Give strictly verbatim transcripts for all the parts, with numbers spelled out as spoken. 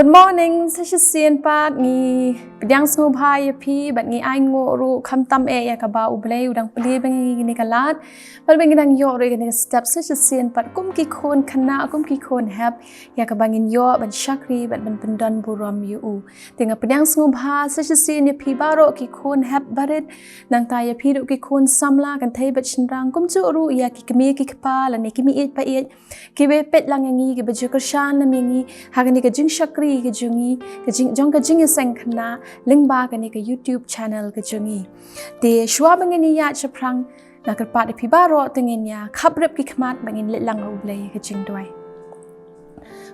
Good morning, sa shisien pat ngi pdiang sngewbha ïa phi, bad ngi ainguh ruh khamtam eh ïa kaba U Blei u dang plie bad ngi kane ka lad, bad ba ngi dang ïoh ruh ïa kane ka step sa shisien pat kum ki khun khynnah, kum ki khun hep, ïa kaba ngin ïoh ban shakri bad ban pyndon burom ïa u. Te nga pdiang sngewbha sa shisien ïa phi baroh ki khun hep barit, nangta ïa phi ruh ki khun samla kynthei bad shynrang, kumjuh ruh ïa ki kmie ki kpa lane ki meiieit ba ïeit kiba peit lang ïa ngi, kiba ju kyrshan lang ïa ngi ha kane ka jingshakri ka jong ngi, ka jing, jong ka jingïaseng khynnah lyngba kane ka YouTube channel ka jong ngi. Te shuwa ba ngin ïaid shaphrang, nga kyrpad ïa phi baroh, te ngin ïa khap rep ki khmat ba ngin leit lang ha U Blei ha ka jingduwai.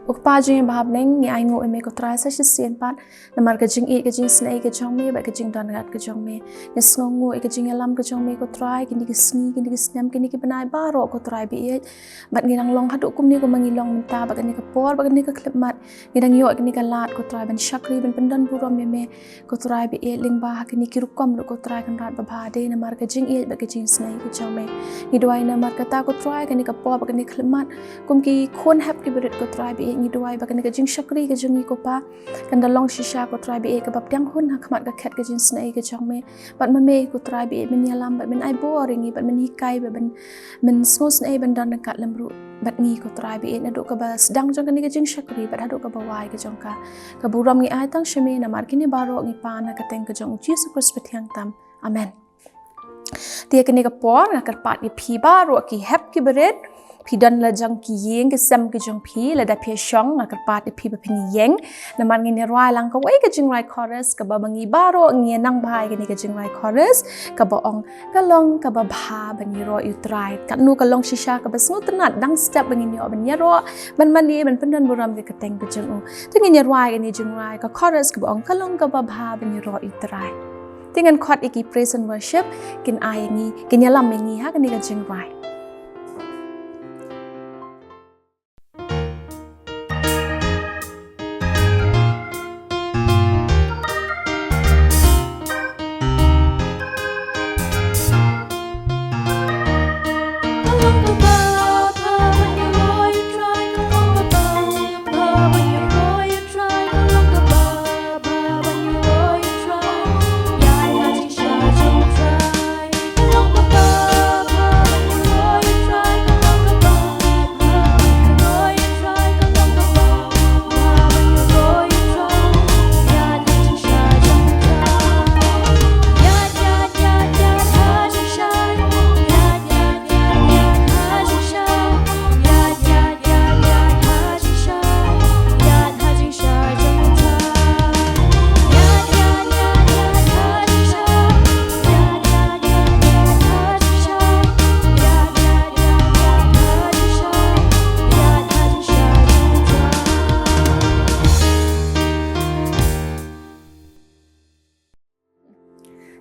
Ko Kpa jong ngi ba ha bneng, ngi ainguh ïa me ko Trai sa shisien pat namar ka jingïeit, ka jingisynei ka jong me bad ka jingdon rat ka jong me. Ngi sngewnguh ïa ka jingïalam ka jong me ko Trai, kine ki sngi, kine ki snem, kine ki bnai baroh ko Trai ba ïeit. Bad ngi dang long haduh kumne kumba ngi long mynta, bad kane ka por, bad kane ka khyllipmat ngi dang ïoh ïa kane ka lad ko Trai ban shakri, ban pyndon burom ïa me ko Trai ba ïeit, lyngba ha kine ki rukom ruh ko Trai Kynrad babha, dei namar ka jingïeit bad ka jingisynei ka jong me. Ngi duwai namar kata ko Trai, kane ka por bad kane ka khyllipmat, kum ki khun hep ki barit ko Trai ba ïeit, ngi duwai ba kane ka jingshakri ka jong ngi ko Pa kan da long shisha ko Trai ba ïeit kaba pdiang hun ha khmat ka khet ka jingisynei ka jong me. Bad ma me ko Trai ba ïeit men ïalam bad men ai bor ïa ngi bad men hikai bad men, men sngewsynei ban don ryngkat lem ruh bad ngi ko Trai ba ïeit, naduh kaba sdang jong kane ka jingshakri bad haduh kaba wai ka jong ka. Ka burom ngi ai tang sha me namar kine baroh ngi pan ha ka kyrteng ka jong U Jisu Khrist ba thiang tam. Amen. Te ïa kane ka por nga kyrpad ïa phi baroh ki hep ki barit, phi don la jong ki ïing ki sem ki jong phi, lada phi shong, nga kyrpad ïa phi ba phin ïeng namar ngin ïa rwai lang kawei ka jingrwai chorus kaba ma ngi baroh ngi ïa nang bha ïa kane ka jingrwai chorus kaba ong: Ka long kaba bha ban ïaroh ïa U Trai. Katno ka long shisha kaba sngewtynnat, dang step ba ngin ïoh ban ïaroh, ban mane, ban pyndon burom ïa ka kyrteng ka jong u. Te ngin ïa rwai kane jingrwai, ka chorus kaba ong: Ka long kaba bha ban ïaroh ïa U Trai. Te ngan khot ïa ki praise and worship kin ai ïa ngi, kin ïalam ïa ngi ha kane ka jingrwai.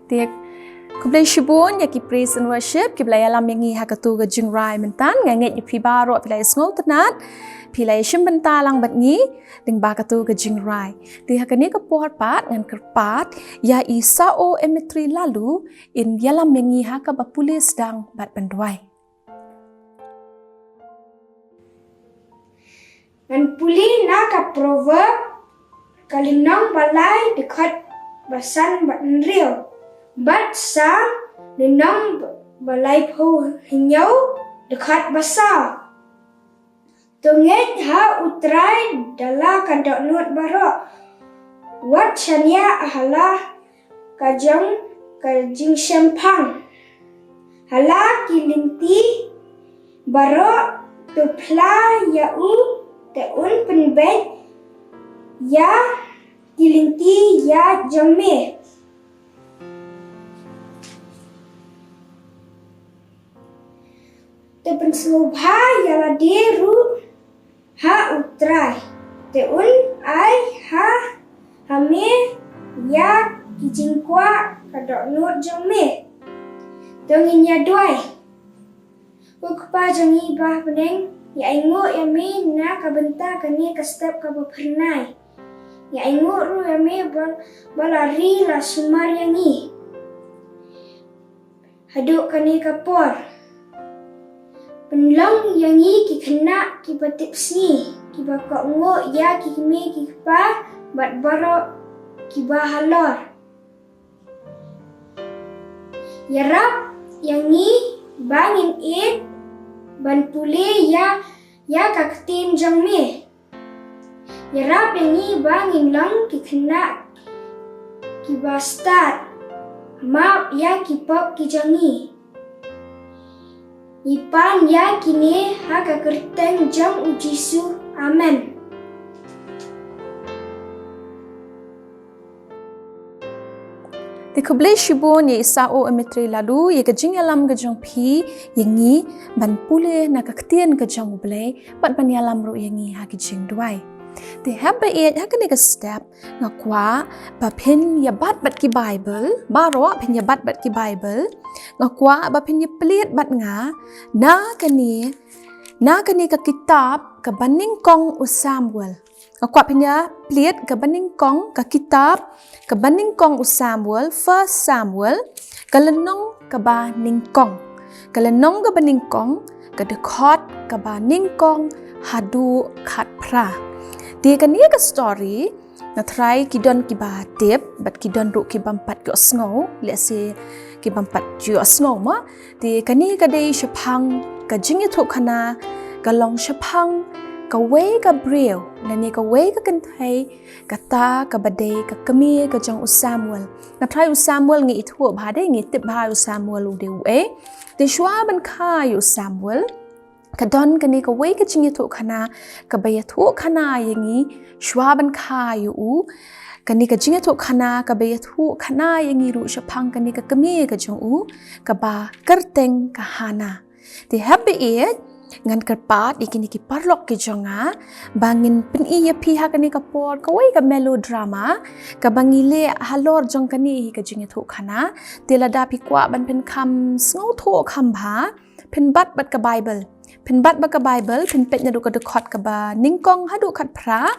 Te khublei shibun ïa ki praise and worship kiba la ïalam ïa ngi ha katu ka jingrwai mynta. Nga ngeit ïa phi baroh phi la ïa sngewtynnat, phi la ïa shim bynta lang bad ngi lyngba katu ka jingrwai. Te ha kane ka por pat ngan kyrpad ïa i Sao Emetri Lalu in ïalam ïa ngi ha kaba pule sdang bad ban duwai. Ngan pule na ka Proverb, ka lynnong ba lai, dkhot ba san bad hynriew, bad Salm lynnong ba laiphew hynñiew, dkhot ba saw. To ngeit ha U Trai da la ka dohnud baroh, wat shaniah ha la ka jong ka jingshemphang. Ha la ki lynti baroh to phla ïa u, te un pynbeit ïa ki lynti ïaid jong me. To pynsngewbha ïa lade ruh ha U Trai, te un ai ha, ha me ïa ki jingkwah ka dohnud jong me. To ngin ïa duwai. Ko Kpa jong ngi ba ha bneng, ngi ainguh ïa me na ka bynta kane ka step kaba phyrnai. Ngi ainguh ruh ïa me ba, ba la ri la sumar ïa ngi haduh kane ka por. Pynlong ïa ngi ki khynnah kiba tipsngi, kiba kohnguh ïa ki kmie ki kpa bad baroh kiba halor. Ïarap ïa ngi ba ngin ïeit ban pule ïa, ïa ka ktien jong me. Ïarap ïa ngi ba ngin long ki khynnah kiba stad, map ïa ki pop ki jong ngi. Ngi pan ïa kine ha ka kyrteng jong U Jisu. Amen. Te khublei shibun ïa i Soo Emetre Ladoo ïa ka jingïalam ka jong phi ïa ngi ban pule na ka ktien ka jong U Blei bad ban ïalam ruh ïa ngi ha ki jingduwai. Te haba ïeit ha kane ka step nga kwah ba phin ïa bat bad ki Bible, baroh phin ïa bat bad ki Bible. Nga kwah ba phin ïa plie bad nga na kane, na kane ka kitab kaba nyngkong u Samuel. Nga kwah phin ïa plie kaba nyngkong, ka kitab kaba nyngkong u Samuel, First Samuel, ka lynnong kaba nyngkong. Ka lynnong kaba nyngkong, ka dkhot kaba nyngkong haduh khatphra. Te kane ka story, nga tharai ki don kiba tip bad ki don ruh ki bym pat ïohsngew, lehse ki bym pat ïohsngew mo. Te kane ka dei shaphang ka jingïathuhkhana, ka long shaphang kawei ka briew lane kawei ka kynthei, kata kaba dei ka kmie ka jong u Samuel. Nga tharai u Samuel ngi ithuh bha de, ngi tip bha u Samuel u dei uei. Te shuwa ban kha ïa u Samuel, ka don kane kawei ka jingïathuhkhana kaba ïathuhkhana ïa ngi shuwa ban kha ïa u. Kane ka jingïathuhkhana kaba ïathuhkhana ïa ngi ruh shaphang kane ka kmie ka jong u, kaba kyrteng ka Hana. Te haba ïeit, ngan kyrpad ïa kine ki paralok ki jong nga ba ngin pyni ïa phi ha kane ka por kawei ka melodrama kaba ngi leh halor jong kane hi ka jingïathuhkhana. Te lada phi kwah ban pynkham sngewthuh kham bha, phin bat bad ka Bible. Phin bat bad ka Bible, phin peit naduh ka dkhot kaba nyngkong haduh khatphra.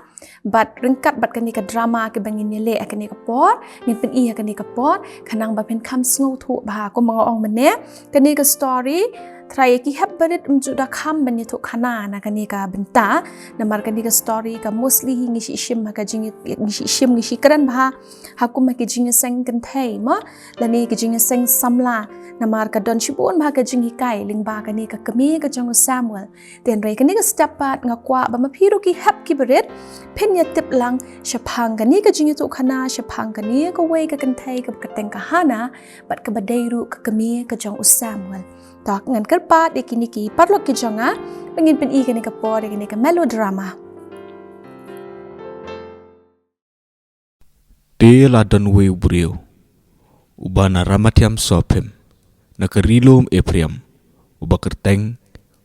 Bad ryngkat bad kane ka drama kaba ngin ïaleh ha kane ka por, ngin pyni ha kane ka por, khnang ba phin kham sngewthuh bha. Kumba nga ong mynne, kane ka story, tharai ïa ki hep barit ym ju da kham ban ïathuhkhana na kane ka bynta. Namar kane ka story ka mostly hi ngi shu shim ha ka jing, ngi shu shim, ngi shu kren bha ha kum ha ki jingïaseng kynthei mo, lane ki jingïaseng samla. Namar ka don shibun bha ka jinghikai lyngba kane ka kmie ka jong u Samuel. Te hynrei kane ka step pat nga kwah ba ma phi ruh ki hep ki barit phin ïa tip lang shaphang kane ka jingïathuhkhana, shaphang kane kawei ka kynthei kaba kyrteng ka Hana bad kaba dei ruh ka kmie ka jong u Samuel. To ngan kyrpad ïa kine ki paralok ki jong nga ba ngin pyni kane ka por ïa kane ka melodrama. Te la don uwei u briew uba na Ramathaim Sophim, na ka ri lum Ephraim, uba kyrteng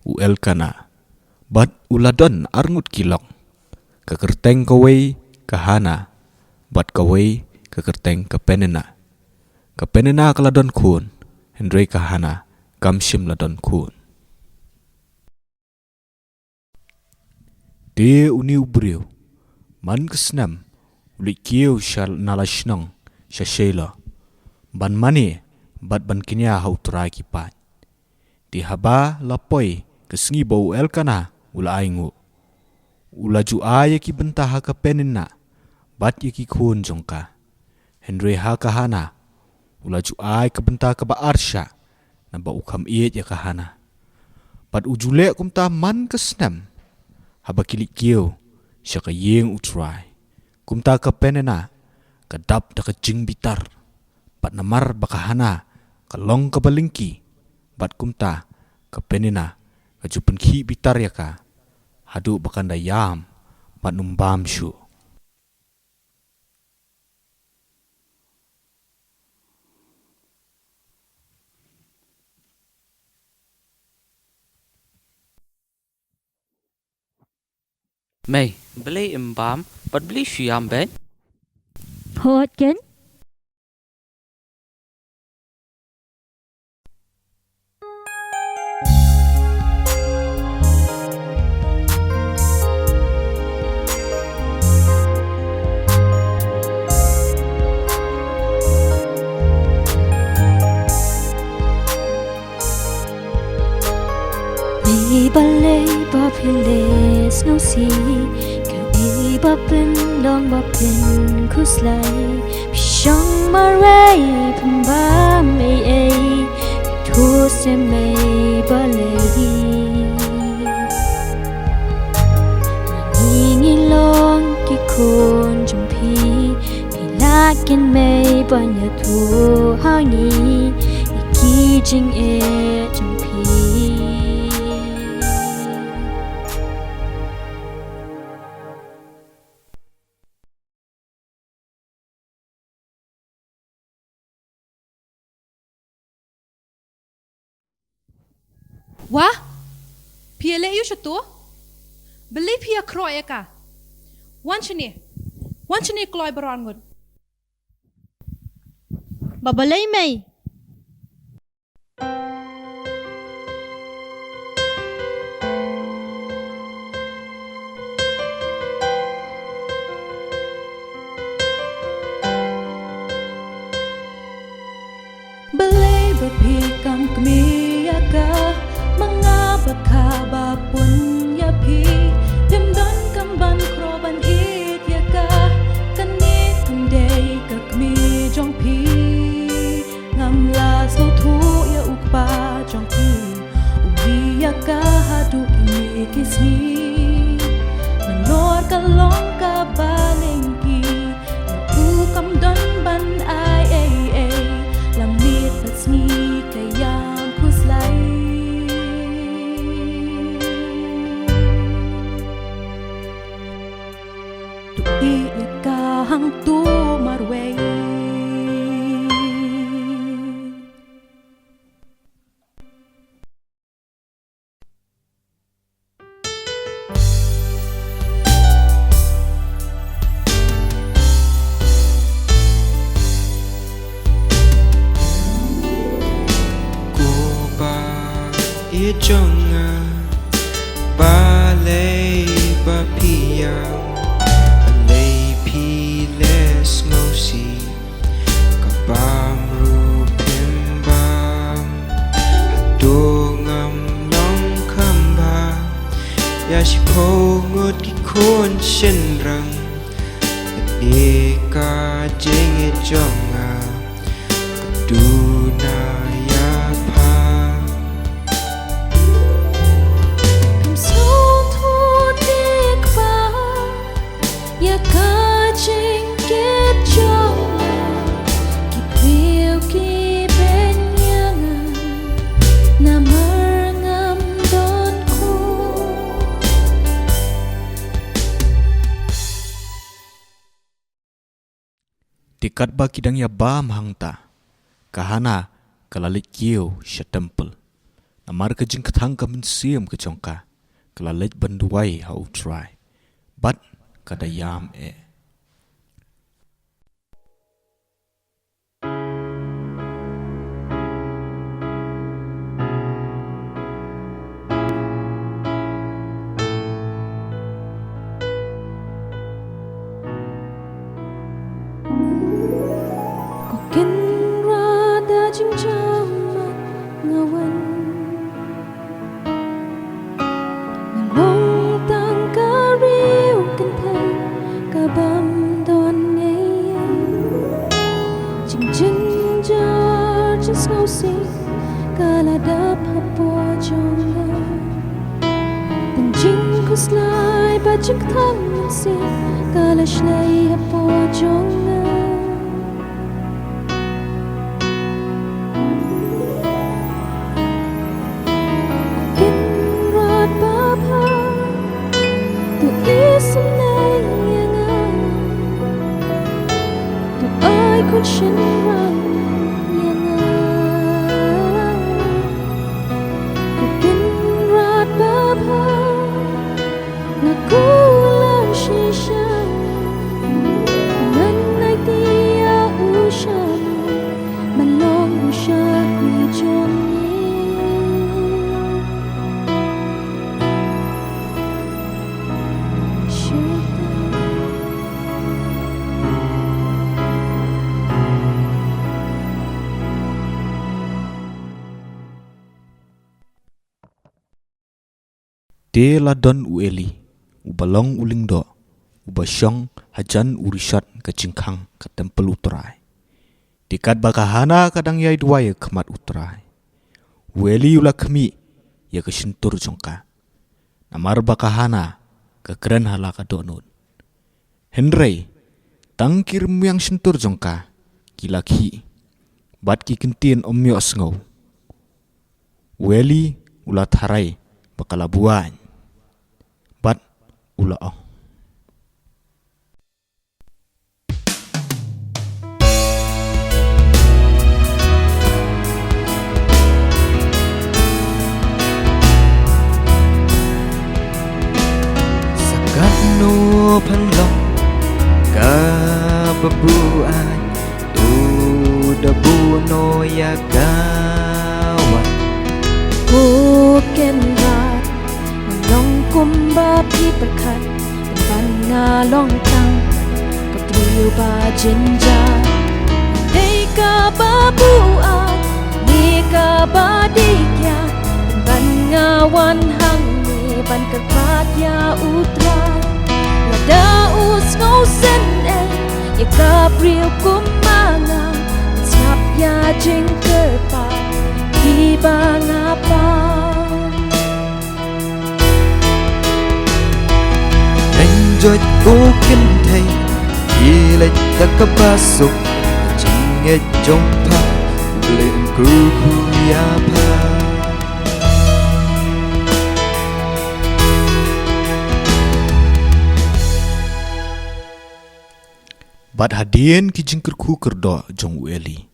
u Elkana, bad u la don arngut ki long, ka kyrteng kawei ka Hana, bad kawei ka kyrteng ka Penina. Ka Penina ka la don khun, hynrei ka Hana kam shym la don khun. Te une u briew man ka snem u leit kiew sha na la shnong sha Shiloh ban mane bad ban kñia ha U Trai ki paid. Te haba la poi ka sngi ba u Elkana u la ainguh, u la ju ai ïa ki bynta ha ka Penina bad ïa ki khun jong ka. Hynrei ha ka Hana u la ju ai ka bynta kaba arshah, naba u kham ïeit ïa ka Hana. Bad u ju leh kumta man ka snem haba ki leit kiew sha ka ïing U Trai. Kumta ka Penina ka dap da ka jingbitar, bad namar ba ka Hana ka long kaba lyngkhi, bad kumta ka Penina ka ju pynkhih bitar ïa ka haduh ba kan da ïam bad ym bam shuh. Mei, balei ym bam bad balei shu ïam beit? Hot ken. Balei ba phi leh sngewsih, kaei ba pynlong ba pynkhuslai? Phi shong marwei pynbam ei ei, phi thuh seh mei balei? Ngi ngi long ki khun jong phi, phi lah kynmaw ban ïathuh ha ngi ïa ki jingeh jong phi. Wah, phi ïaleh aïu shato? Balei phi ïakhroh ïa ka? Wan shane, wan shane kloi baroh arngut. Ba balei mei? Balei ba phi kam kmie ïa ka? Ma nga bad kaba pun ïa phi, phim donkam ban khroh ban ïeit ïa ka. Kane kam dei ka kmie jong phi. Ngam lah sngewthuh ïa u kpa jong phi, u mih ïa ka haduh kine ki sngi. Nalor ka long kaba lyngkhuh, ïa u kam don ban ai ei ei, la miet bad sngi ka ïam khuslai. To ïeit ïa ka hangto marwei. Ko ba ïeit jong nga, balei ba phi ïam? Balei phi leh sngewsih? Ka bam ruh phim bam. Hato ngam long kham bha ïa shiphew ngut ki khun shynrang? Kane ka jingïeit jong nga, ka duna ïa pha. Kam sngewthuh te kpa ïa ka jingkit jong nga. Ki briew ki beiñ ïa nga namar ngam don khun. Te katba ki dang ïa bam hangta, ka Hana ka la leit kiew sha temple. Namar ka jingkthang ka mynsiem ka jong ka, ka la leit ban duwai ha U Trai, bad ka da ïam eh. Ko Kynrad, da jingjam nga wan. Nga long tang ka riew kynthei ka bym don ei ei. Jingjynjar jingsngewsih ka la dap hapoh jong nga. Tang jingkhuslai bad jingkthang mynsiem ka la shlei hapoh jong nga. Kynrad babha, to isynei ïa nga, to ai khun shynrang ïa nga. Ko Kynrad babha, nga kular shisha, ngan aiti ïa u sha me, ban long u shakri jong me. Shisha. Te la don u Eli, uba long u lyngdoh, uba shong hajan u rishot ka jingkhang ka templ U Trai. Te katba ka Hana ka dang ïai duwai ha khmat U Trai, u Eli u la khmih ïa ka shyntur jong ka, namar ba ka Hana ka kren ha la ka dohnud. Hynrei tang ki rmiang shyntur jong ka ki la khih, bad ki ktien ym ïohsngew. U Eli u la tharai ba ka la buaid, bad u la ong: Sa katno phan long kaba buaid, to da buh noh ïa ka wan. Ko Kynrad, nga long kumba phi pyrkhat, pynban nga long tang ka briew ba jynjar. Dei kaba buaid ne kaba dei kiad, pynban nga wan hangne ban kyrpad ïa U Trai. Lada u sngewsynei ïa ka briew kum ma nga, sngap ïa jingkyrpad kiba nga pan. Ngan joit ko kynthei, ïa leit da kaba suk, jingngeit jong pha, Blei un kyrkhu ïa pha. Bad hadien ki jingkyrkhu kyrdoh jong u Eli,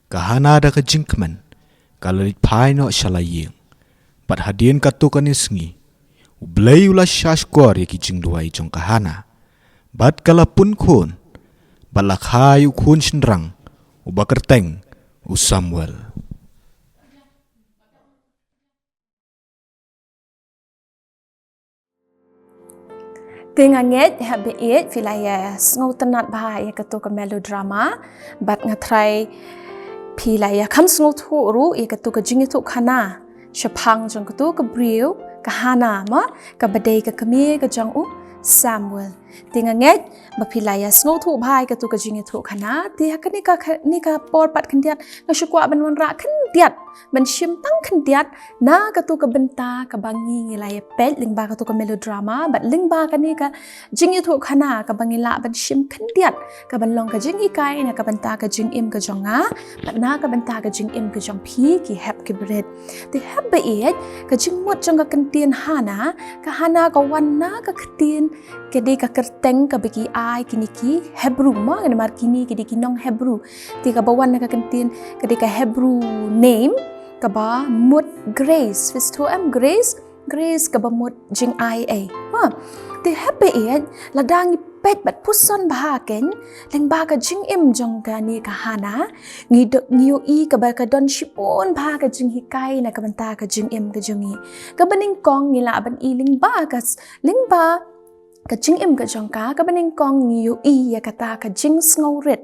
ka Hana da ka jingkmen ka la leit phai noh sha la ïing. Bad hadien katto katne sngi, U Blei u la shahshkor ïa ki jingduwai jong ka Hana, bad ka la pun khun, bad la kha ïa u khun shynrang uba kyrteng u Samuel. Te nga ngeit haba ïeit phi la ïa sngewtynnat bha ïa kato ka melodrama, bad nga tharai phi la ïa kham sngewthuh ruh ïa kato ka jingïathuhkhana shaphang jong kato ka briew ka Hana, ma, kaba dei ka kmie ka jong u Samuel. Te nga ngeit ba phi la ïa sngewthuh bha ïa kato ka jingïathuhkhana. Te ha kane ka, kane ka por pat khyndiat nga shu kwah ban wanrah khyndiat, ban shim tang khyndiat na kato ka bynta kaba ngi, ngi la ïa peit lyngba kato ka melodrama, bad lyngba kane ka jingïathuhkhana kaba ngi lah ban shim khyndiat, kaban long ka jinghikai na ka bynta ka jingim ka jong nga, bad na ka bynta ka jingim ka jong phi ki hep ki barit. Te haba ïeit, ka jingmut jong ka ktien Hana, ka Hana ka wan na ka ktien, ka dei ka kyrteng kaba ki ai kine ki Hebru, ma, namar kine ki dei ki nong Hebru. Te kaba wan na ka ktien, ka dei ka Hebru name, kaba mut grace. Phi sngewthuh em, grace? Grace kaba mut jingai ei. Ha. Te haba ïeit, lada ngi peit bad puson bha keiñ lyngba ka jingim jong kane ka Hana, ngi do, ngi ïohi kaba ka don shibun bha ka jinghikai na ka bynta ka jingim ka jong ngi. Kaba nyngkong ngi lah ban i lyngba ka s-, lyngba ka jingim ka jong ka, kaba nyngkong ngi ïohi ïa kata ka jingsngewrit.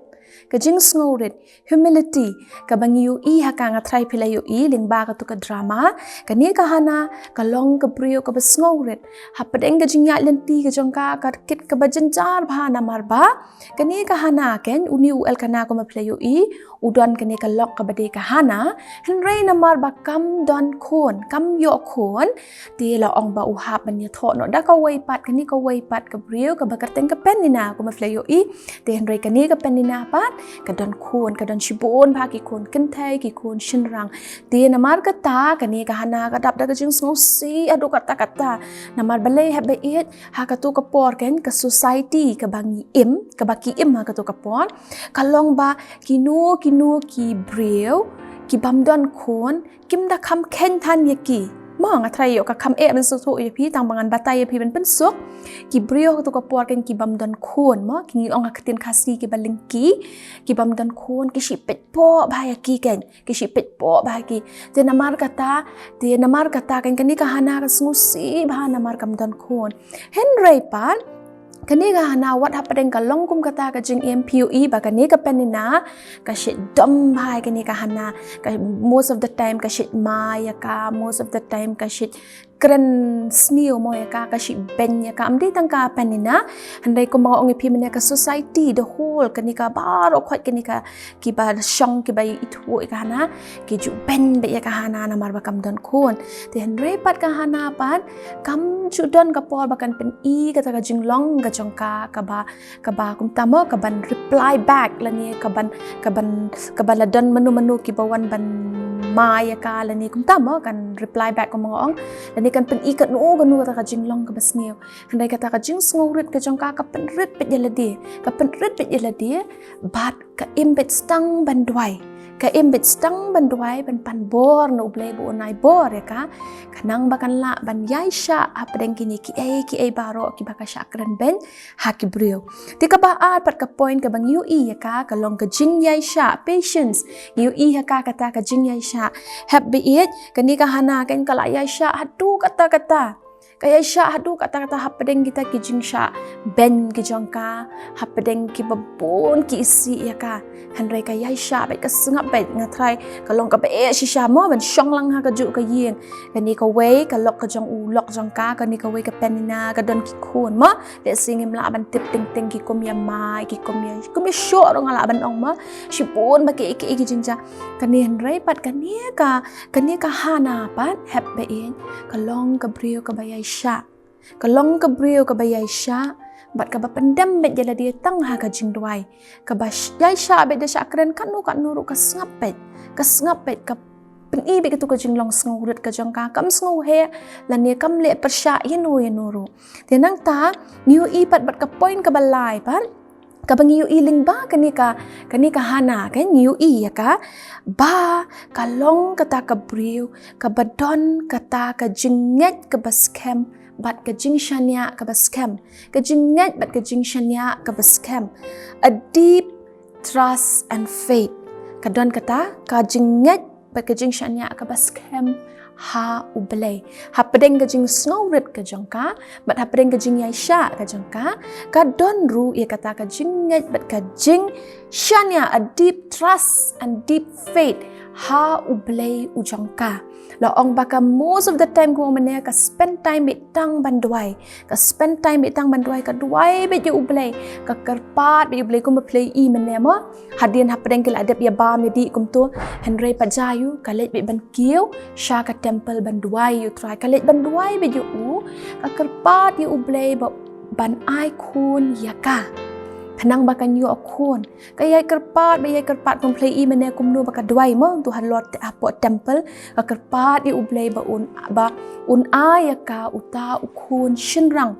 Ka jingsngewrit, humility, kaba ngi ïohi ha ka, nga tharai phi la ïohi lyngba kato ka drama. Kane ka Hana ka long ka briew kaba sngewrit. Hapdeng ka jingïaid lynti ka jong ka, ka kit kaba jynjar bha namar ba kane ka Hana keiñ, une u Elkana kumba phi la ïohi, u don kane ka lok kaba dei ka Hana, hynrei namar ba kam don khun, kam ïoh khun, te la ong ba u hap ban ïathoh noh da kawei pat, kane kawei pat ka briew kaba kyrteng ka Penina, kumba phi la ïohi. Te hynrei kane ka Penina pat ka don khun, ka don shibun bha ki khun kynthei, ki khun shynrang. Te namar kata kane ka Hana ka dap da ka jingsngewsih haduh katta katta. Namar balei haba ïeit, ha kato ka por keiñ ka society kaba ngi im, kaba ki im ha kato ka por, ka long ba kino kino ki briew ki bym don khun, kim da kham kheiñ than ïa ki. Ma, nga tharai ïoh ka kham eh ban sngewthuh ïa phi, tang ba ngan batai ïa phi ban pynsuk. Ki briew ha kato ka por keiñ ki bym don khun, ma, ki ngi ong ha ka ktien Khasi kiba lyngki, ki bym don khun, ki shu peit poh bha ïa ki keiñ, ki shu peit poh bha ïa ki. Te namar kata, te namar kata keiñ kane ka Hana ka sngewsih bha namar kam don khun. Hynrei pat kane ka Hana wat hapdeng ka long kum kata ka jingim, phi ïohi ba kane ka Penina ka shait dom bha ïa kane ka Hana, ka, most of the time ka shait mai ïa ka, most of the time ka shait kren sniew mo ïa ka, ka shibeiñ ïa ka. Ym dei tang ka Peninnah, hynrei kumba nga ong ïa phi mynne ka society the whole, kane ka baroh khoit kane ka kiba shong kiba ithuh ïa ka Hannah, ki ju beiñ beit ïa ka Hannah namar ba kam don khun. Te hynrei pat ka Hannah pat kam ju don ka por ba kan pyni kata ka jinglong ka jong ka, kaba kaba kumta mo, kaban reply back lane kaban, kaban, kaba la don mano mano kiba wan ban mai ïa ka lane kumta mo, kan reply back kumba nga ong, lane kan pyni kano kano kata ka jinglong kaba sniew. Hynrei kata ka jingsngewrit ka jong ka ka pynrit beit ïa lade, ka pynrit beit ïa lade, bad ka im beit tang ban duwai. Ka im beit tang ban duwai ban pan bor na U Blei ba un ai bor ïa ka, khnang ba kan lah ban ïaishah hapdeng kine kiei kiei baroh kiba ka shah kren beiñ ha ki briew. Te kaba ar pat ka point kaba ngi ïohi ïa ka, ka long ka jingïaishah, patience. Ngi ïohi ïa ka kata ka jingïaishah. Hep beit, kane ka Hannah kan ka la ïaishah haduh katta katta. Ka ïaishah haduh katta katta hapdeng kita ki jingshah beiñ ki jong ka, hapdeng kiba bun ki isih ïa ka. Hynrei ka ïaishah beit, ka sngap beit. Nga trai ka long kaba eh shisha mo ban shong lang ha kajuh ka ïing. Kane kawei ka lok ka jong u lok jong ka, kane kawei ka Peninnah, ka don ki khun mo. Lehse ngim lah ban tip teng teng ki kum ïa mai, ki kum ïa, ki kum ïa shoh ruh nga lah ban ong mo. Shibun ba kiei kiei ki jingjia. Kane hynrei pat kane ka, kane ka Hannah pat, hep beit, ka long ka briew kaba ïaishah. Ka long ka briew kaba ïaishah, bad kaba pyndem beit ïa lade tang ha ka jingduwai. Kaba sh-, ïaishah beit, da shah kren katno katno ruh ka sngap beit. Ka sngap beit, ka pyni beit kato ka jinglong sngewrit ka jong ka, kam sngewheh lane kam leh pyrshah ïano ïano ruh. Te nangta ngi ïohi pat bad ka point kaba lai pat, kaba ngi ïohi lyngba kane ka, kane ka Hannah, kan, ngi ïohi ïa ka ba ka long kata ka briew kaba don kata ka jingngeit kaba skhem bad ka jingshaniah kaba skhem. Ka jingngeit bad ka jingshaniah kaba skhem. A deep trust and faith. Ka don kata ka jingngeit bad ka jingshaniah kaba skhem ha U Blei. Hapdeng ka jingsngewrit ka jong ka, bad hapdeng ka jingïaishah ka jong ka, ka don ruh ïa kata ka jingngeit bad ka jingshaniah, a deep trust and deep faith ha U Blei u jong ka. La ong ba ka most of the time kumba mynne ka spend time beit tang ban duwai. Ka spend time beit tang ban duwai, ka duwai beit ïa U Blei. Ka kyrpad beit ïa U Blei kumba phi la ïohi mynne mo. Hadien hapdeng ki la dep ïa bam ïa dih kumto, hynrei pat ïa u, ka leit beit ban kiew sha ka temple ban duwai ïa U Trai. Ka leit ban duwai beit ïa u, ka kyrpad ïa U Blei ba ban ai khun ïa ka. Khnang ba kan ïoh khun. Ka ïai kyrpad, ba ïai kyrpad, phi la ïohi mynne kumno ba ka duwai mo, to halor te-, hapoh temple, ka kyrpad ïa U Blei ba un, ba un ai ïa ka uta u khun shynrang.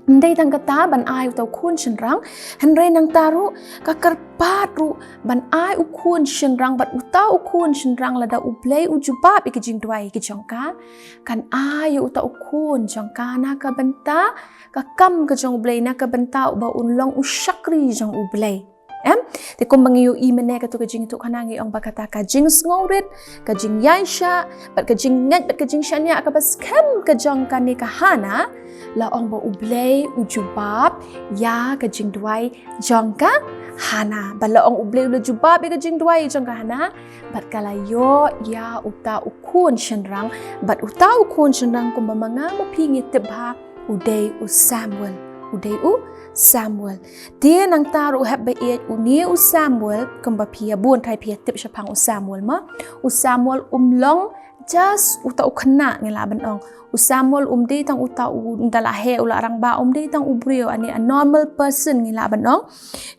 Ym dei tang kata ban ai uta u khun shynrang, hynrei nangta ruh ka kyrpad ruh ban ai u khun shynrang, bad uta u khun shynrang lada U Blei u jubab ïa ki jingduwai ki jong ka, kan ai ïa uta u khun jong ka na ka bynta ka kam ka jong U Blei, na ka bynta ba un long u shakri jong U Blei. Em? Te kumba ngi ïohi mynne kato ka jingïathuhkhana ngi ong ba kata ka jingsngewrit, ka jingïaishah, bad ka jingngeit, bad ka jingshaniah kaba skhem ka jong kane ka Hannah, la ong ba U Blei u jubab ïa ka jingduwai jong ka Hannah. Bad la ong U Blei u la jubab ïa ka jingduwai jong ka Hannah, bad ka la ïoh ïa uta u khun shynrang, bad uta u khun shynrang kumba ma nga ma phi ngi tip bha, u dei u Samuel. U dei u Samuel. Te nangta ruh hep ba ïeit, une u Samuel, kumba phi ïa bun trai phi ïa tip shaphang u Samuel mo. U Samuel um long just uta u khynnah ngi lah ban ong. U Samuel um dei tang uta u, ynda la heh u la rangbah, um dei tang u briew, ane a normal person ngi lah ban ong.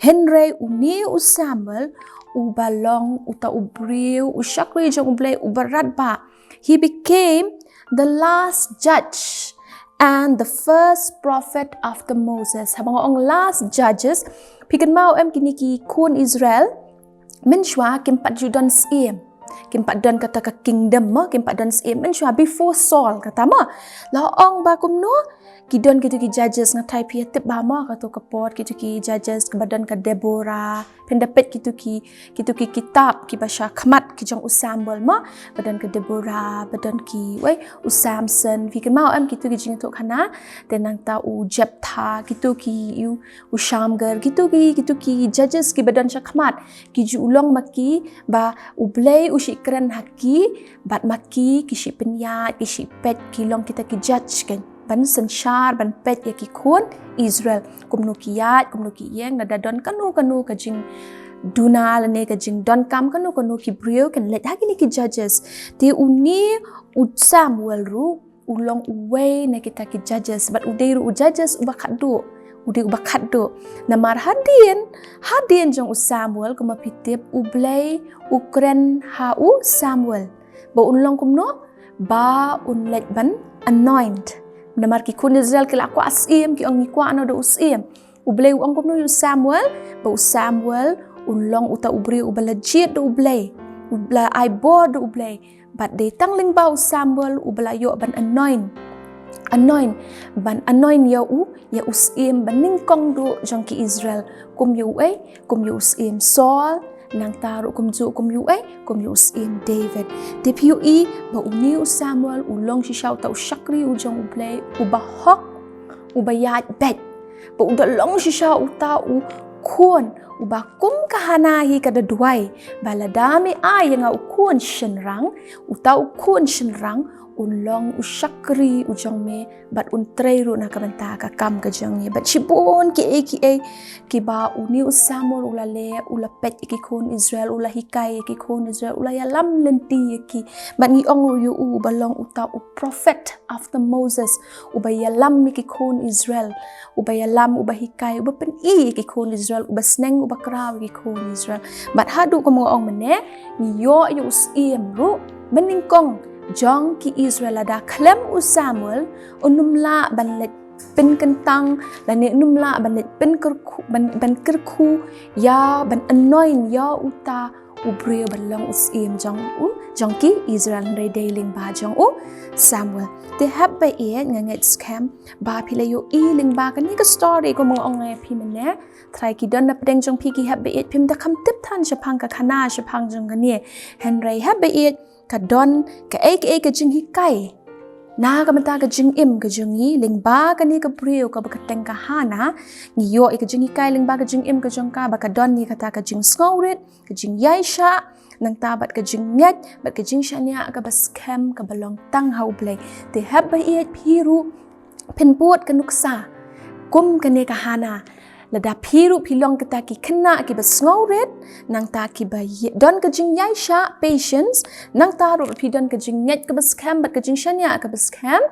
Hynrei une u Samuel uba long uta u briew, u shakri jong U Blei uba radbah. He became the last judge and the first prophet after Moses. Haba nga ong last judges, phi kynmaw em kine ki khun Israel, mynshuwa kim pat ju don syiem. Kim pat don kata ka kingdom mo, kim pat don syiem. Mynshuwa before Saul kata mo. La ong ba kumno, ki don kito ki judges, nga trai phi ïa tip bha mo, kato ka por, kito ki judges, kaba don ka Deborah, phin da peit kito ki, kito ki kitab kiba sha khmat ki jong u Samuel mo, ba don ka Deborah, ba don ki, wei, u Samson, phi kynmaw em kito ki jingïathuhkhana, te nangta u Jephthah, kito ki, u, u Shamgar, kito ki, kito ki judges kiba don sha khmat, ki ju long ma ki, ba U Blei u shi kren ha ki, bad ma ki, ki shi pynïaid, ki shi peit, ki long kita ki judge kan. Ban synshar, ban peit ïa ki khun Israel. Kumno ki ïaid, kumno ki ïeng, lada don kano kano ka jingduna lane ka jingdonkam kano kano ki briew kan leit ha kine ki judges. Te une u Samuel ruh u long uwei na kita ki judges, bad u dei ruh u judges uba khatduh. U dei uba khatduh. Namar hadien, hadien jong u Samuel, kumba phi tip, U Blei u kren ha u Samuel ba un long kumno, ba un leit ban anoint. Namar ki khun Israel ki la kwah syiem, ki ong ngi kwah noh da u syiem. U Blei u ong kumno ïa u Samuel, ba u Samuel un long uta u briew uba la jied da U Blei, uba la ai bor da U Blei. Bad dei tang lyngba u Samuel uba la ïoh ban anoint. Anoint, ban anoint ïa u, ïa u syiem ba nyngkong duh jong ki Israel. Kum ïa uei, kum ïa u syiem Saul, nangta ruh kumjuh kum ïa uei, kum ïa u syiem David. Te phi ïohi ba une u Samuel u long shisha uta u shakri u jong U Blei, uba hok, uba ïaid beit. Ba u da long shisha uta u khun, uba kum ka Hana hi ka da duwai. Ba lada me ai ïa nga u khun shynrang, uta u khun shynrang un long u shakri u jong me, bad un trei ruh na ka bynta ka kam ka jong me. Bad shibun kiei kiei kiba une u Samuel u la leh, u la peit ïa ki khun Israel, u la hikai ïa ki khun Israel, u la ïalam lynti ïa ki. Bad ngi ong ruh ïa u uba long uta u prophet after Moses, uba ïalam ïa ki khun Israel, uba ïalam, uba hikai, uba pyni ïa ki khun Israel, uba sneng, uba kraw ïa ki khun Israel. Bad haduh kumba nga ong mynne, ngi ïoh ïa u syiem ruh mynnyngkong jong ki Israel. Lada khlem u Samuel, un ym lah ban leit pynkyntang, lane un ym lah ban leit pynkyrkhu, ban, ban kyrkhu ïa, ban anoint ïa uta u briew ban long u syiem jong u, jong ki Israel, hynrei dei lyngba jong u Samuel. Te hap ba ïeit, nga ngeit skhem ba phi la ïohi lyngba kane ka story kumba nga ong ïa phi mynne. Trai ki don na pdeng jong phi ki hap ba ïeit, phim da kham tip than shaphang ka khana shaphang jong kane. Hynrei hap ba ïeit, ka don kaei kaei ka jinghikai na ka bynta ka jingim ka jong ngi lyngba kane ka briew kaba kyrteng ka Hana. Ngi ïoh ïa ka jinghikai lyngba ka jingim ka jong ka, ba ka don ïa kata ka jingsngewrit, ka jingïaishah, nangta bad ka jingngeit, bad ka jingshaniah kaba skhem, kaba long tang ha U Blei. Te hap ba ïeit, phi ruh phin bud ka nuksa kum kane ka Hana. Lada phi ruh phi long kita ki khynnah kiba sngewrit, nangta kiba ïe-, don ka jingïaishah, patience, nangta ruh phi don ka jingngeit kaba skhem bad ka jingshaniah kaba skhem,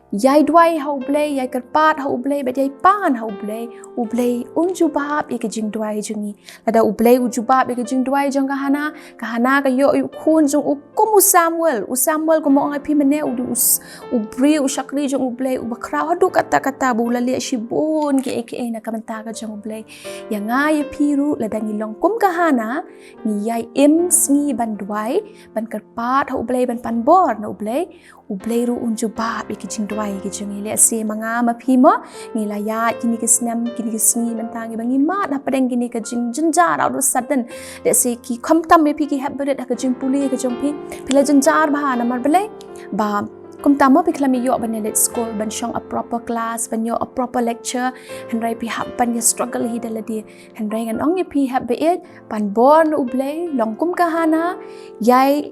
ïai duwai ha U Blei, ïai kyrpad ha U Blei, bad ïai pan ha U Blei, U Blei un jubab ïa ka jingduwai jong ngi. Lada U Blei u jubab ïa ka jingduwai jong ka Hana, ka Hana ka ïoh ïa u khun jong u kum u Samuel. U Samuel, kumba ong ïa phi mynne, u dei u s-, u briew, u shakri jong U Blei, uba khraw haduh katta katta, ba u la leh shibun kiei kiei na ka bynta ka jong U Blei. Ïa nga ïa phi ruh, lada ngi long kum ka Hana, ngi ïai im sngi ban duwai, ban kyrpad ha U Blei, ban pan bor na U Blei, U Blei ruh un jubab ïa ki jingduwai ki jong ngi. Lehse ma nga ma phi mo, ngi la ïaid kine ki snem, kine ki sngi mynta ngi ba ngi mad hapdeng kine ka jingjynjar out of sudden. Lehse ki khamtam ïa phi ki hep barit ha ka jingpule ka jong phi. Phi la jynjar bha namar balei? Ba kumta mo phi khlem ïoh ban ïa leit skul, ban shong a proper class, ban ïoh a proper lecture, hynrei phi hap ban ïa struggle hi da lade. Hynrei ngan ong ïa phi hep ba ïeit, pan bor na U Blei, long kum ka Hana, ïai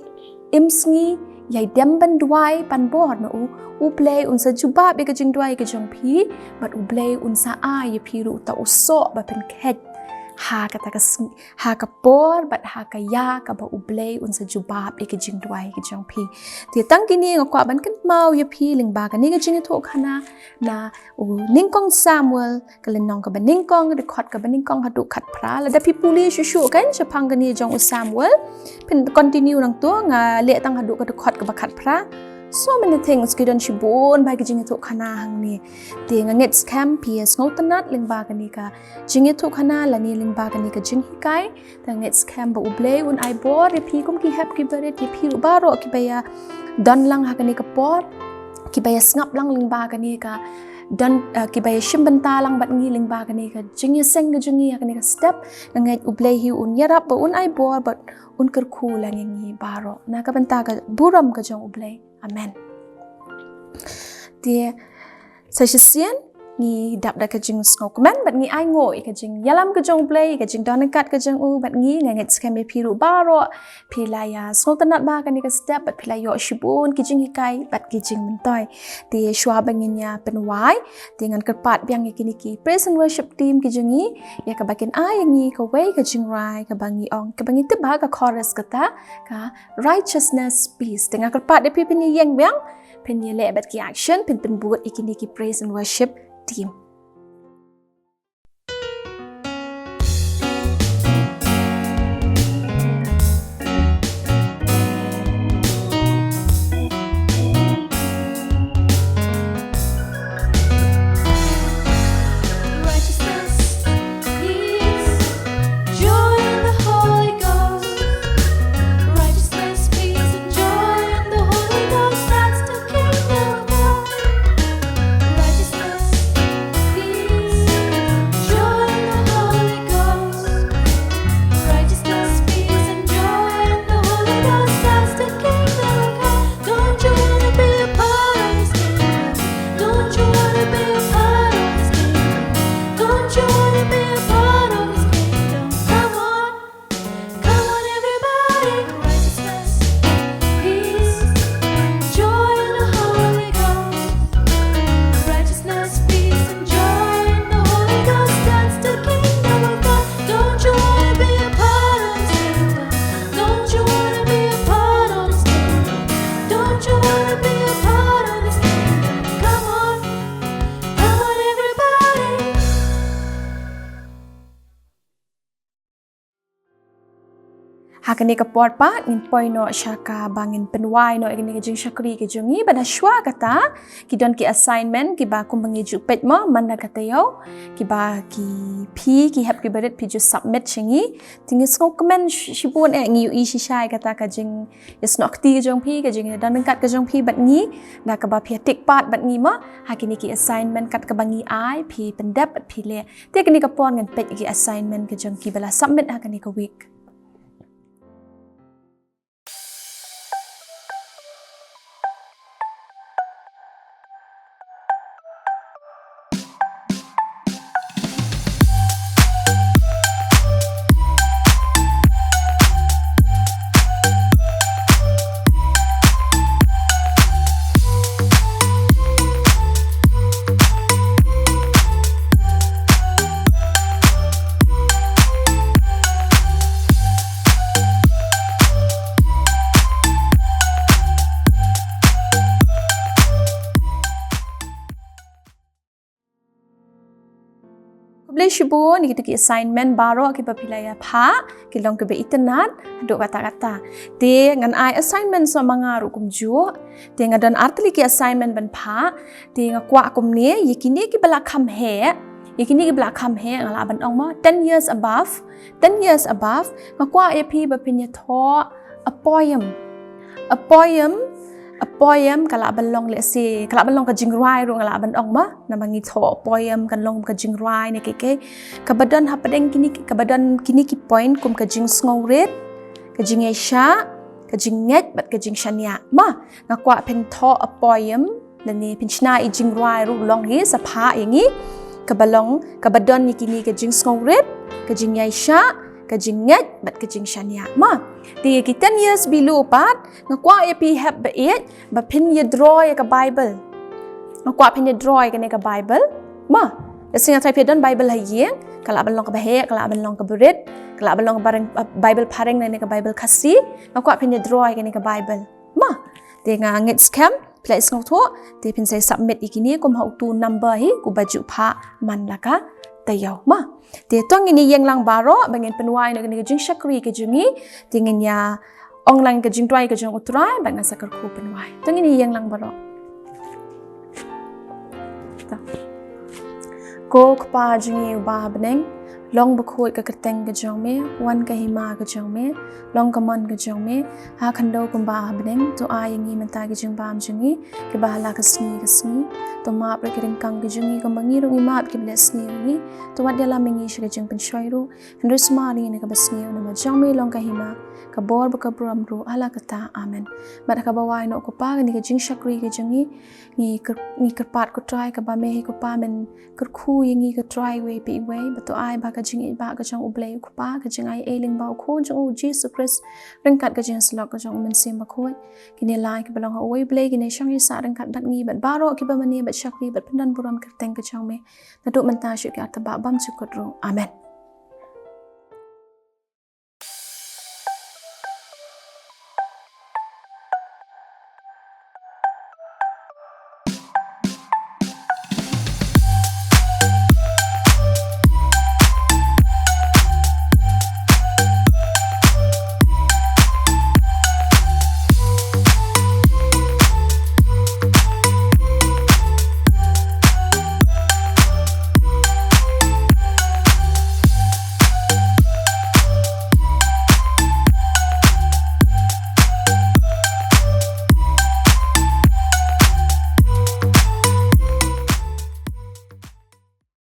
im sngi, ïai dem ban duwai, pan bor na u, U Blei un sa jubab ïa ka jingduwai ka jong phi, bad U Blei un sa ai ïa phi ruh uta u soh ba pynkheit ha kata ka sngi, ha ka por, bad ha ka ïa kaba U Blei un sa jubab ïa ka jingduwai ka jong phi. Te tang kine nga kwah ban kynmaw ïa phi lyngba kane ka jingïathuhkhana na u Nyngkong Samuel, ka lynnong kaba nyngkong, dkhot kaba nyngkong haduh khatphra. Lada phi pule shuh shuh kan shaphang kane jong u Samuel, phin continue nangta, nga leh tang haduh ka dkhot kaba khatphra. So many things, ki don shibun bha ki jingïathuhkhana hangne. Te nga ngeit skhem phi ïa sngewtynnat lyngba kane ka jingïathuhkhana lane lyngba kane ka jinghikai. Te nga ngeit skhem ba U Blei un ai bor ïa phi kum ki hep ki barit, ïa phi ruh baroh kiba ïa don lang ha kane ka por, kiba ïa sngap lang lyngba kane ka don, eh, kiba ïa shim bynta lang bad ngi lyngba kane ka jingïaseng ka jong ngi ha kane ka step. Nga ngeit U Blei hi un ïarap ba un ai bor bad un kyrkhu lang ïa ngi baroh na ka bynta ka burom ka jong U Blei. Amen. Te sa shisien, ngi dap da ka jingsngewkmen bad ngi ai nguh ïa ka jingïalam ka jong U Blei, ïa ka jingdon ryngkat ka jong u bad ngi. Nga ngeit skhem ïa phi ruh baroh phi la ïa sngewtynnat bha ha kane ka step bad phi la ïoh shibun ki jinghikai bad ki jingmyntoi. Te shuwa ba ngin ïa pynwai, te ngan kyrpad biang ïa kine ki praise and worship team ki jong ngi ïa kaba kin ai ïa ngi kawei ka jingrwai kaba ngi ong, kaba ngi tip ba ka chorus kata ka Righteousness, Peace. Te nga kyrpad ïa phi phin ïeng biang, phin ïaleh bad ki action, phin pynbud ïa kine ki praise and worship team. Righteousness, peace, joy in the Holy Ghost. Righteousness, peace, and joy in the Holy Ghost. That's the kingdom of God. Righteousness, peace, joy in the Holy Ghost. Righteousness, peace, and joy in the Holy Ghost. That's the kingdom of God. Don't you wanna be a part of this kingdom? Don't you wanna be a part of this kingdom? Don't you wanna be a part of this kingdom? Come on, come on, everybody. Righteousness, peace, joy in the Holy Ghost. Righteousness, peace, and joy in the Holy Ghost. That's the kingdom of God. Don't you wanna be a part of this kingdom? Don't you wanna be a part of this kingdom? Don't you wanna be a part of this kingdom? Come on, come on, everybody. Ha kane ka por pat ngin poi noh sha kaba ngin pynwai noh ïa kane ka jingshakri ka jong ngi, bad ha shuwa kata ki don ki assignment kiba kumba ngi ju peit mo man la ka taïew, kiba ki phi ki hep kiba rit phi ju submit sha ngi. Te ngi sngewkmen sh-, shibun eh, ngi ïohi shisha ïa kata ka jingïasnoh kti ka jong phi, ka jingdon ryngkat ka jong phi bad ngi, da kaba phi ïa take part bad ngi mo ha kine ki assignment kat kaba ngi ai, phi pyndep bad phi leh. Te kane ka por ngan peit ïa ki assignment ka jong kiba la submit ha kane ka week. Khublei shibun ïa kita ki assignment baroh kiba phi la ïa phah, ki long kiba itynnad haduh katta katta. Te ngan ai assignment sa ma nga ruh kumjuh. Te nga don artylli ki assignment ban phah. Te nga kwah kumne, ïa kine kiba la kham heh, ïa kine kiba la kham heh nga lah ban ong mo ten years above, ten years above, nga kwah ïa phi ba phin ïathoh a poem. A poem, a poem ka lah ban long, let's say, ka lah ban long ka jingrwai ruh nga lah ban ong mo, namar ngi thoh a poem kan long ka jingrwai ne kaei kaei. Kaba don hapdeng kine, kaba don kine ki point kum ka jingsngewrit, ka jingïaishah, ka jingngeit bad ka jingshaniah. Mo, nga kwah phin thoh a poem, lane phin shna i jingrwai ruh long hi, sa phah ïa ngi, kaba long, kaba don ïa kine ka jingsngewrit, ka jingïaishah, ka jingngeit bad ka jingshaniah. Mo, te ïa ki ten years below pat, nga kwah ïa phi hep ba ïeit ba phin ïa draw ïa ka Bible. Nga kwah phin ïa draw ïa kane ka Bible. Mo, lehse nga tharai phi don Bible ha ïing, ka lah ban long kaba heh, ka lah ban long kaba rit, ka lah ban long kaba reng, uh, Bible phareng lane ka Bible Khasi. Nga kwah phin ïa draw ïa kane ka Bible. Mo, te nga ngeit skhem phi la ïa sngewthuh, te phin sa ïa submit ïa kine kum ha utu u number hi, uba ju phah man la ka taïew. Mo, te to ngin ïeng lang baroh ba ngin pynwai noh ïa kane ka jingshakri ka jong ngi. Te ngin ïa ong lang ka jingduwai ka jong U Trai bad ngan sa kyrkhu pynwai. To ngin ïeng lang baroh. To. Ko Kpa jong ngi uba ha bneng, Long bakhuid ka kyrteng ka jong me, wan ka hima ka jong me, long ka mon ka jong me, ha khyndew kumba ha bneng. To ai ïa ngi mynta ki jingbam jong ngi, kiba ha la ka sngi ka sngi. To map ruh ki ryngkang ka jong ngi, kumba ngi ruh ngi map kiba leh sniew ïa ngi. To wat ïalam ïa ngi sha ka jingpynshoi ruh, hynrei sumar ïa ngi na kaba sniew, namar jong me long ka hima, ka bor bad ka burom ruh, ha la katta. Amen. Bad ha kaba wai noh ko Pa, kane ka jingshakri ka jong ngi, ngi kyr-, ngi kyrpad ko Trai, kaba me hi ko Pa men kyrkhu ïa ngi ko Trai iwei pa iwei, bad to ai ba ka jingïeit ba ka jong U Blei U Kpa, ka jingai ei lyngba U Khun jong U Jisu Khrist, ryngkat ka jingïasyllok ka jong U Mynsiem Bakhuid, kine lai kiba long ha uwei U Blei, kine shong ïasah ryngkat bad ngi bad baroh kiba mane bad shakri bad pyndonburom kyrteng ka jong me, naduh mynta shuh ki artaba bymjukut ruh. Amen.